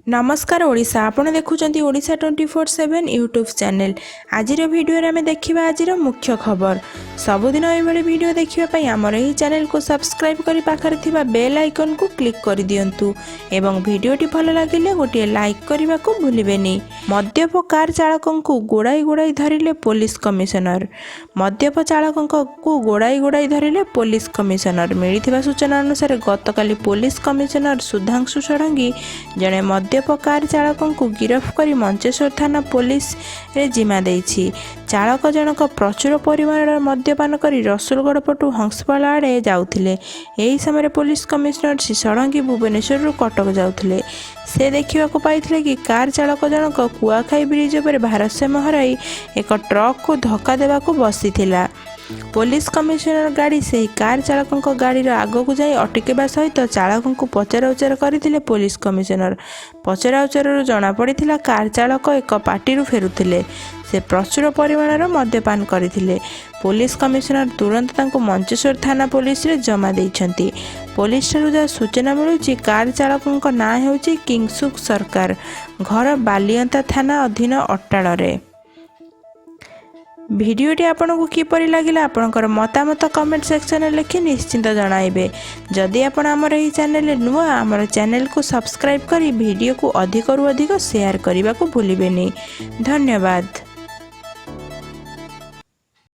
ନମସ୍କାର ଓଡ଼ିଶା, ଆପଣ ଦେଖୁଛନ୍ତି ଓଡ଼ିଶା 24/7 ୟୁଟ୍ୟୁବ୍ ଚ୍ୟାନେଲ୍। ଆଜିର ଭିଡ଼ିଓରେ ଆମେ ଦେଖିବା ଆଜିର ମୁଖ୍ୟ ଖବର। ସବୁଦିନ ଏଇଭଳି ଭିଡ଼ିଓ ଦେଖିବା ପାଇଁ ଆମର ଏହି ଚ୍ୟାନେଲକୁ ସବସ୍କ୍ରାଇବ୍ କରି ପାଖରେ ଥିବା ବେଲ୍ ଆଇକନ୍କୁ କ୍ଲିକ୍ କରିଦିଅନ୍ତୁ ଏବଂ ଭିଡ଼ିଓଟି ଭଲ ଲାଗିଲେ ଗୋଟିଏ ଲାଇକ୍ କରିବାକୁ ଭୁଲିବେନି। ମଦ୍ୟପ କାର୍ ଚାଳକଙ୍କୁ ଗୋଡ଼ାଇ ଗୋଡ଼ାଇ ଧରିଲେ ପୋଲିସ କମିଶନର। ମଦ୍ୟପ ଚାଳକଙ୍କୁ ଗୋଡ଼ାଇ ଗୋଡ଼ାଇ ଧରିଲେ ପୋଲିସ କମିଶନର। ମିଳିଥିବା ସୂଚନା ଅନୁସାରେ, ଗତକାଲି ପୋଲିସ କମିଶନର ସୁଧାଂଶୁ ଷଡ଼ଙ୍ଗୀ ଜଣେ ମଦ୍ୟପ କାର୍ ଚାଳକଙ୍କୁ ଗିରଫ କରି ମଞ୍ଚେଶ୍ୱର ଥାନା ପୋଲିସରେ ଜିମା ଦେଇଛି। ଚାଳକ ଜଣକ ପ୍ରଚୁର ପରିମାଣର ମଦ୍ୟପାନ କରି ରସୁଲଗଡ଼ ପଟୁ ହଂସପାଳ ଆଡ଼େ ଯାଉଥିଲେ। ଏହି ସମୟରେ ପୋଲିସ କମିଶନର ଶ୍ରୀ ଷଡ଼ଙ୍ଗୀ ଭୁବନେଶ୍ୱରରୁ କଟକ ଯାଉଥିଲେ। ସେ ଦେଖିବାକୁ ପାଇଥିଲେ କି କାର୍ ଚାଳକ ଜଣକ କୁଆଖାଇ ବ୍ରିଜ୍ ଉପରେ ଭାରସାମ୍ୟ ହରାଇ ଏକ ଟ୍ରକକୁ ଧକ୍କା ଦେବାକୁ ବସିଥିଲା। ପୋଲିସ କମିଶନର ଗାଡ଼ି ସେହି କାର୍ ଚାଳକଙ୍କ ଗାଡ଼ିର ଆଗକୁ ଯାଇ ଅଟକିବା ସହିତ ଚାଳକଙ୍କୁ ପଚରାଉଚରା କରିଥିଲେ ପୋଲିସ କମିଶନର। ପଚରାଉଚରାରୁ ଜଣାପଡ଼ିଥିଲା, କାର୍ ଚାଳକ ଏକ ପାର୍ଟିରୁ ଫେରୁଥିଲେ। ସେ ପ୍ରଚୁର ପରିମାଣର ମଦ୍ୟପାନ କରିଥିଲେ। ପୋଲିସ କମିଶନର ତୁରନ୍ତ ତାଙ୍କୁ ମଞ୍ଚେଶ୍ୱର ଥାନା ପୋଲିସରେ ଜମା ଦେଇଛନ୍ତି। ପୋଲିସଠାରୁ ଯାହା ସୂଚନା ମିଳୁଛି, କାର୍ ଚାଳକଙ୍କ ନାଁ ହେଉଛି କିଙ୍ଗସୁକ ସରକାର, ଘର ବାଲିଅନ୍ତା ଥାନା ଅଧୀନ ଅଟାଳରେ। ଭିଡ଼ିଓଟି ଆପଣଙ୍କୁ କିପରି ଲାଗିଲା, ଆପଣଙ୍କର ମତାମତ କମେଣ୍ଟ ସେକ୍ସନରେ ଲେଖି ନିଶ୍ଚିନ୍ତ ଜଣାଇବେ। ଯଦି ଆପଣ ଆମର ଏହି ଚ୍ୟାନେଲରେ ନୂଆ, ଆମର ଚ୍ୟାନେଲକୁ ସବସ୍କ୍ରାଇବ୍ କରି ଭିଡ଼ିଓକୁ ଅଧିକରୁ ଅଧିକ ସେୟାର କରିବାକୁ ଭୁଲିବେନି। ଧନ୍ୟବାଦ।